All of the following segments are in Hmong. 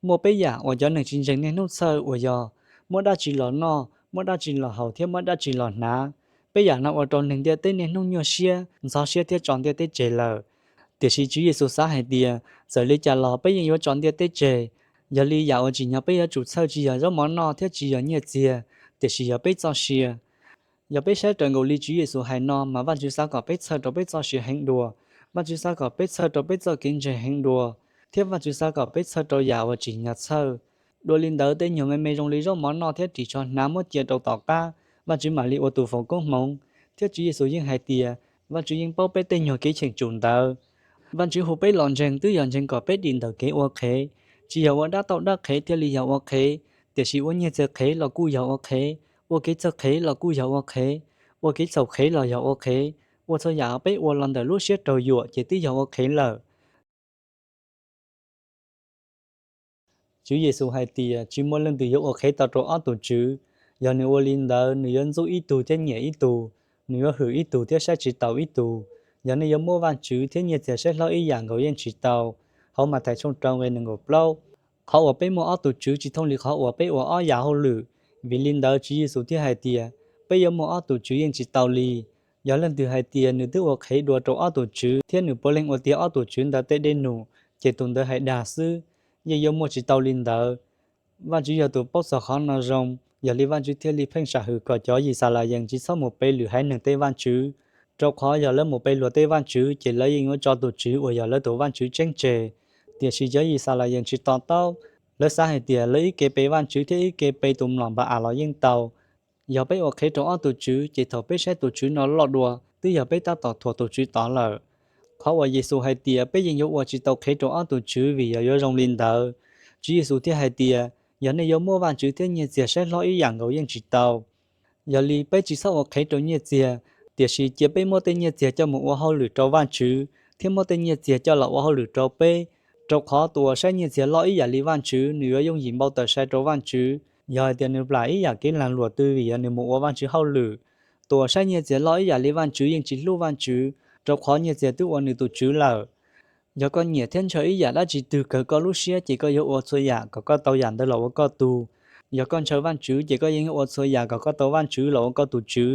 Muaj peb yam uas cov neeg tsis ntseeg niaj hnub txhawj uas yog muaj dab tsi los noj, muaj dab tsi los haus thiab muaj dab tsi los hnav. Peb yam no ua rau neeg ntiaj teb niaj hnub nyuaj siab, ntxhov siab thiab tso ntiaj teb tseg lawm. Tiam sis Tswv Yexus xav hais tias txawm li cas los peb yeej yuav tso ntiaj teb tseg. Yog li yam uas tsim nyog peb yuav tsum txhawj tsis yog zaub mov noj thiab tsis yog nyiaj txiag, tiam sis yog peb txoj sia. Yog peb saib raws nkaus li Tswv Yexus hais no mas Vajtswv xav kom peb txhawj rau peb txoj sia heev dua, Vajtswv xav kom peb txhawj rau peb txoj kev ntseeg heev dua, thiab Vajtswv xav kom peb txhawj rau yam uas tsim nyog txhawj. Dua li ntawd tej nyuag me me zoo li zaub mov noj thiab ris tsho hnav muab cia rau tom qab, Vajtswv mam li ua tus foom koob hmoov. Thiab Tswv Yexus yeej hais tias Vajtswv yeej paub peb tej nyuag kev cheem tsum ntawd. Vajtswv hu peb los ntseeg twb yog ntseeg kom peb dim ntawm kev ua qhev, tsis yog ua dab tauj dab qhev thiaj li yog ua qhev, tiam sis ua nyiaj txiag qhev los kuj yog ua qhev, ua kev txawj qhev los kuj yog ua qhev, ua kev txhaum qhev los yog ua qhev, ua txhua yam peb ua los ntawm lub siab raug yuam ces twb yog ua qhev lawm. Tswv Yexus hais tias tsis muaj leej twg yuav ua qhev tau rau ob tug tswv, yog nws ua li ntawd nws yuav ntxub ib tug thiab nyiam ib tug, nws yuav hwm ib tug thiab saib tsis taus ib tug. Yog nej yuav muab Vajtswv thiab nyiaj txiag saib hlob ib yam nkaus yeej tsis tau. Hauv Mathais tshooj rau nqe nees nkaum plaub, qhov uas peb muaj ob tug tswv tsis thooj li qhov uas peb ua ob yam hauj lwm. Vim li ntawd Tswv Yexus thiaj hais tias peb yuav muaj ob tug tswv yeej tsis tau li. Yog leej twg hais tias nws twb ua qhev dua rau ob tug tswv thiab nws puav leej ua tiav ob tug tswv ntawd tej dej num, ces tus ntawd hais dag xwb, yeej yuav muaj tsis tau li ntawd. Vajtswv yog tus paub txog qhov no zoo, yog li Vajtswv thiaj li pheej sam hwm kom cov Yixalayees tsis txhob mus pe lwm haiv neeg tej vaj tswv, rau qhov yog lawv mus pe luag tej vaj tswv ces lawv yeej yuav tso tus tswv uas yog lawv tus vaj tswv tseeb tseg. Tiam sis cov Yixalayees tsis to taub, lawv xav hais tias lawv ib ke pe vaj tswv thiab ib ke pe tus mlom Npa-as los yeej tau. Yog peb ua qhev rau ob tug tswv ces thaum peb saib tus tswv no loj dua twb yog peb tab tom thuam tus tswv tod lawm. Qhov uas Yexus hais tias peb yeej yuav ua tsis tau qhev rau ob tug tswv vim yog yuav zoo li ntawd. Tswv Yexus thiaj hais tias yog nej yuav muab Vajtswv thiab nyiaj txiag saib hlob ib yam nkaus yeej tsis tau. Yog li peb tsis txhob ua qhev rau nyiaj txiag, tiam sis cia peb muab tej nyiaj txiag coj mus ua hauj lwm rau Vajtswv thiab muab tej nyiaj txiag coj los ua hauj lwm rau peb. Rau qhov tus uas saib nyiaj txiag loj ib yam li Vajtswv nws yuav yooj yim npau taws sai rau Vajtswv, yog hais tias nws plam ib yam kev lag luam twg vim yog nws mus ua Vajtswv hauj lwm. Tus uas saib nyiaj txiag loj ib yam li Vajtswv yeej tsis hlub Vajtswv, rau qhov nyiaj txiag twb ua nws tus tswv lawm. Yog koj nyiam thiab ntshaw ib yam dab tsi twg kawg koj lub siab ces koj yuav ua txhua yam kom koj tau yam ntawd los ua koj tug. Yog koj ntshaw Vajtswv ces koj yeej yuav ua txhua yam kom koj tau Vajtswv los ua koj tus tswv.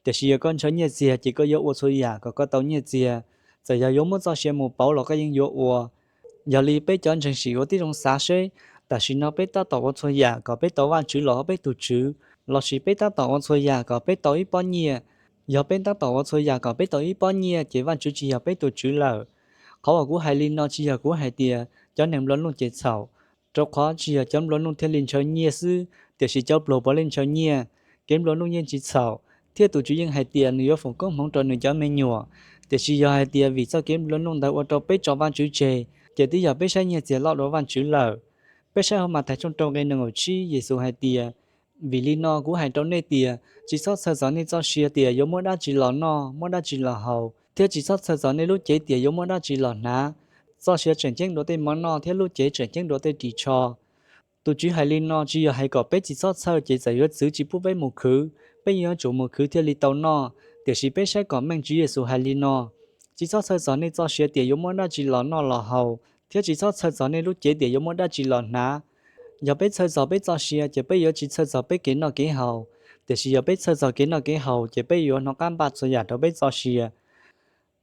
Tiam sis yog koj ntshaw nyiaj txiag ces koj yuav ua txhua yam kom koj tau nyiaj txiag. Txawm yog yuav muab txoj sia mus pauv los koj yeej yuav ua. Yog li peb cov ntseeg sim ua tib zoo xav seb, tam sim no peb tab tom ua txhua yam kom peb tau Vajtswv los ua peb tus tswv, lossis peb tab tom ua txhua yam kom peb tau ib pob nyiaj? Yog peb tab tom ua txhua yam kom peb tau ib pob nyiaj ces Vajtswv tsis yog peb tus tswv lawm. Qhov uas kuv hais li no tsis yog kuv hais tias cov neeg nplua nuj ces txhaum, rau qhov tsis yog cov nplua nuj thiaj li ntshaw nyiaj xwb, tiam sis cov pluag puav leej ntshaw nyiaj. Kev nplua nuj yeej tsis txhaum, thiab tus Tswv yeej hais tias nws yuav foom koob hmoov rau nws cov me nyuam. Tiam sis yog hais tias vim txoj kev nplua nuj ntawd ua rau peb tso Vajtswv tseg, ces twb yog peb saib nyiaj txiag loj dua Vajtswv lawm. Peb saib hauv Mathais tshooj rau nqe nees nkaum tsib, Yexus hais tias, vim li no kuv hais rau nej tias, tsis txhob txhawj txog nej txoj sia tias yuav muab dab tsi los noj, muab dab tsi los haus, thiab tsis txhob txhawj txog nej lub cev tias yuav muab dab tsi los hnav. Txoj sia tseem ceeb dua tej mov noj thiab lub cev tseem ceeb dua tej ris tsho. Tus Tswv hais li no tsis yog hais kom peb tsis txhob txhawj ces txawm yuav txwv tsis pub peb mus khwv, peb yeej yuav tsum mus khwv thiaj li tau noj. Tiam sis peb saib kom meej Tswv Yexus hais li no, tsis txhob txhawj txog nej txoj sia tias yuav muab dab tsi los noj los haus, thiab tsis txhob txhawj txog nej lub cev tias yuav muab dab tsi los hnav. Yog peb txhawj txog peb txoj sia ces peb yuav tsis txhawj txog peb kev noj kev haus, tiam sis yog peb txhawj txog kev noj kev haus ces peb yuav hnov qab npaj txhua yam rau peb txoj sia.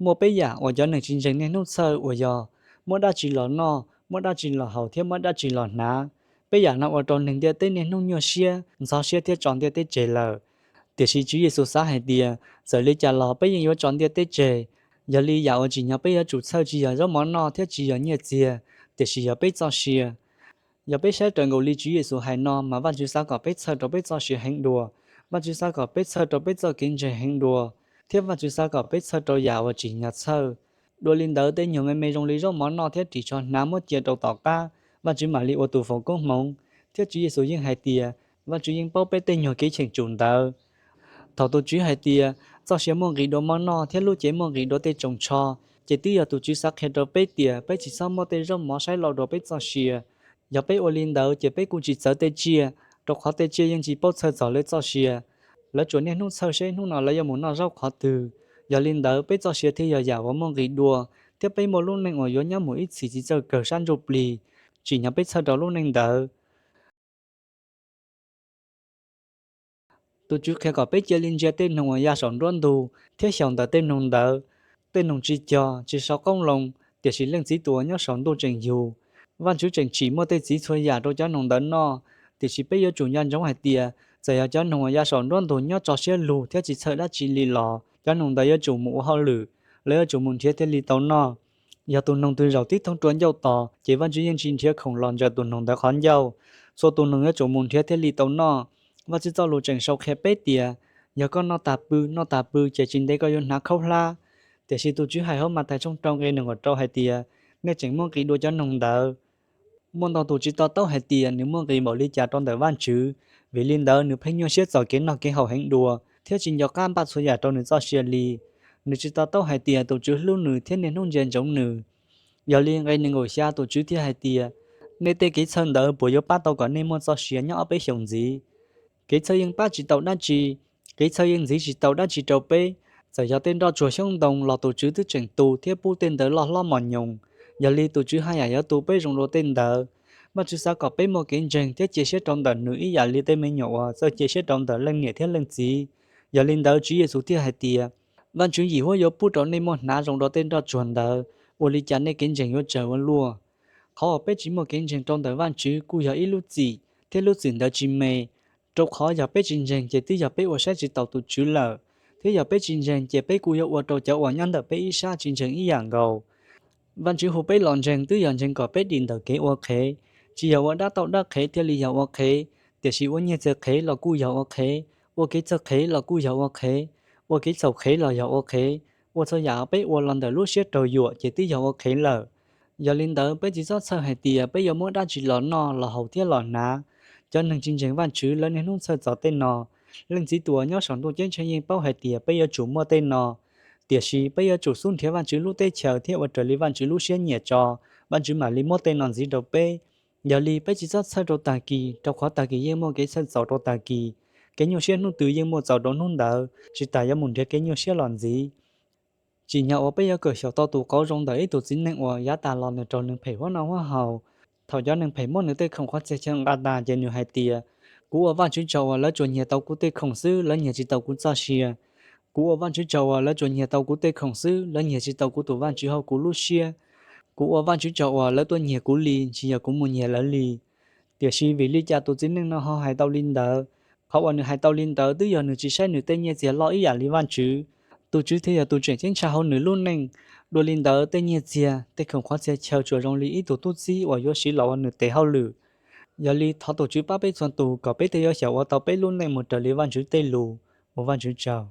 Muaj peb yam uas cov neeg tsis ntseeg niaj hnub txhawj uas yog muab dab tsi los noj, muab dab tsi los haus thiab muab dab tsi los hnav. Peb yam no ua rau neeg ntiaj teb niaj hnub nyuaj siab, ntxhov siab thiab tso ntiaj teb tseg lawm. Tiam sis Tswv Yexus xav hais tias txawm li cas los peb yeej yuav tso ntiaj teb tseg. Yog li yam uas tsim nyog peb yuav tsum txhawj tsis yog zaub mov noj thiab tsis yog nyiaj txiag, tiam sis yog peb txoj sia. Yog peb saib raws nkaus li Tswv Yexus hais no mas Vajtswv xav kom peb txhawj rau peb txoj sia heev dua, Vajtswv xav kom peb txhawj rau peb txoj kev ntseeg heev dua, thiab Vajtswv xav kom peb txhawj rau yam uas tsim nyog txhawj. Dua li ntawd tej nyuag me me zoo li zaub mov noj thiab ris tsho hnav muab cia rau tom qab, Vajtswv mam li ua tus foom koob hmoov. Thiab Tswv Yexus yeej hais tias Vajtswv yeej paub peb tej nyuag kev cheem tsum ntawd. Thaum tus Tswv hais tias txoj sia muaj nqis dua mov noj thiab lub cev muaj nqis dua tej tsoos tsho, ces twb yog tus Tswv xav qhia rau peb tias peb tsis txhob muab tej zaub mov saib loj dua peb txoj sia. Yog peb ua li ntawd ces peb kuj tsis txawv tej tsiaj, rau qhov tej tsiaj yeej tsis paub txhawj txog lawv txoj sia. Lawv tsuas niaj hnub txhawj seb hnub no lawv yuav mus noj zaub qhov twg. Yog li ntawd peb txoj sia thiaj yog yam uas muaj nqis dua, thiab peb muaj lub neej uas yuav nyob mus ib txhis tsis txawj kawg sab ntsuj plig. tsim nyog peb txhawj rau lub neej ntawd. Tus Tswv qhia kom peb cia li ntsia tej noog uas ya saum nruab ntug thiab xyaum ntawm tej noog ntawd. Tej noog tsis cog, tsis sau qoob loo, tiam sis Leej Txiv tus uas nyob saum ntuj tseem yug. Vajtswv tseem tsim muaj tej txiv txhua yam rau cov noog ntawd noj, tiam sis peb yuav tsum nco ntsoov hais tias txawm yog cov noog uas ya saum nruab ntug nyob tso siab lug thiab tsis txhawj dab tsi li los cov noog ntawd yuav tsum mus ua hauj lwm, lawv yuav tsum mus nrhiav thiaj li tau noj. Yog tus noog twg zaum tib thooj rua ncauj tos ces Vajtswv yeej tsis nrhiav khoom los ntsaws tus noog ntawd qhov ncauj. Txhua tus noog yuav tsum mus nrhiav thiaj li tau noj. Vajtswv txoj lus tseem sau qhia peb tias yog koj noj tas pw, noj tas pw ces tsis ntev koj yuav hnav khaub hlab. Tiam sis tus Tswv hais hauv Mathais tshooj rau nqe nees nkaum rau hais tias nej tseem muaj nqis dua cov noog ntawd. Muaj ntau tus tsis to taub hais tias nws muaj nqis npaum li cas rau ntawm Vajtswv, vim li ntawd nws pheej nyuaj siab txom kev noj kev haus heev dua thiab tsis nco qab npaj txhua yam rau nws txoj sia li. Nws tsis to taub hais tias tus Tswv hlub nws thiab niaj hnub ntsia ntsoov nws. Yog li nqe nees nkaum xya tus Tswv thiaj hais tias nej tej kev txhawj ntawd puas yuav pab tau kom nej muaj txoj sia nyob ob peb xyoos ntxiv? Kev txhawj yeej pab tsis tau dab tsi, kev txhawj yeej ntxiv tsis tau dab tsi rau peb. Txawm yog tej nroj tsuag xyoob ntoo los tus Tswv twb tseem tu thiab pub tej ntawd loj hlob mos nyoos. Yog li tus Tswv haj yam yuav tu peb zoo dua tej ntawd. Vajtswv xav kom peb muaj kev ntseeg thiab cia siab rau ntawm nws ib yam li tej me nyuam uas txawj cia siab rau ntawm leej niam thiab leej txiv. Yog li ntawd Tswv Yexus thiaj hais tias Vajtswv yim huab yuav pub rau nej muaj hnav zoo dua tej nroj tsuag ntawd, ua li cas nej kev ntseeg yuav tsawg ua luaj? Qhov uas peb tsis muaj kev ntseeg rau ntawm Vajtswv kuj yog ib lub txim thiab lub txim ntawd tsis me, rau qhov yog peb tsis ntseeg ces twb yog peb ua saib tsis taus tus Tswv lawm, thiab yog peb tsis ntseeg ces peb kuj yuav ua rau cov uas nyob ntawm peb ib sab tsis ntseeg ib yam nkaus. Vajtswv hu peb los ntseeg twb yog ntseeg kom peb dim ntawm kev ua qhev. Tsis yog ua dab tauj dab qhev thiaj li yog ua qhev, tiam sis ua nyiaj txiag qhev los kuj yog ua qhev, ua kev txawj qhev los kuj yog ua qhev, ua kev txhaum qhev los yog ua qhev. Ua txhua yam peb ua los ntawm lub siab raug yuam ces twb yog ua qhev lawm. Yog li ntawd peb tsis txhob txhawj hais tias peb yuav muab dab tsi los noj los haus thiab los hnav. Cov neeg tsis ntseeg Vajtswv lawv niaj hnub txhawj txog tej no. Leej Txiv tus uas nyob saum ntuj ceeb tsheej yeej paub hais tias peb yuav tsum muaj tej no. Tiam sis peb yuav tsum xub nrhiav Vajtswv lub teb chaws thiab ua raws li Vajtswv lub siab nyiam tso, Vajtswv mam li muab tej no ntxiv rau peb. Yog li peb tsis txhob txhawj rau tag kis, rau qhov tag kis yeej muaj kev txhawj txaus rau tag kis. Kev nyuaj siab hnub twg yeej muaj txaus rau hnub ntawd, tsis tas yuav mus nrhiav kev nyuaj siab los ntxiv. Tsim nyog uas peb yuav kawm xyaum tau tus qauv zoo ntawm ib tug txiv neej uas yav tas los nws raug neeg phem huab noj huab haus. Thaum cov neeg phem muab nws tej khoom qhov txhia chaw nqa tas ces nws hais tias, kuv ua Vajtswv tsaug uas lawv tsuas nyiag tau kuv tej khoom xwb, lawv nyiag tsis tau kuv txoj sia. Kuv ua Vajtswv tsaug uas lawv tsuas nyiag tau kuv tej khoom xwb, lawv nyiag tsis tau kuv tus Vajtswv hauv kuv lub siab. Kuv ua Vajtswv tsaug uas lawv tuaj nyiag kuv li, tsis yog kuv mus nyiag lawv li. Tiam sis vim li cas tus txiv neej no ho hais tau li ntawd? Qhov uas nws hais tau li ntawd twb yog nws tsis saib nws tej nyiaj txiag loj ib yam li Vajtswv. Tus Tswv thiaj yog tus tseem ceeb tshaj hauv nws lub neej. Dua li ntawd tej nyiaj txiag, tej khoom qhov txhia chaw tsuas zoo li ib tug tub txib uas yuav siv los ua nws tes hauj lwm. Yog li thov tus Tswv pab peb txhua tus kom peb thiaj yuav xyaum ua tau peb lub neej mus raws li Vajtswv tej lus. Ua Vajtswv tsaug.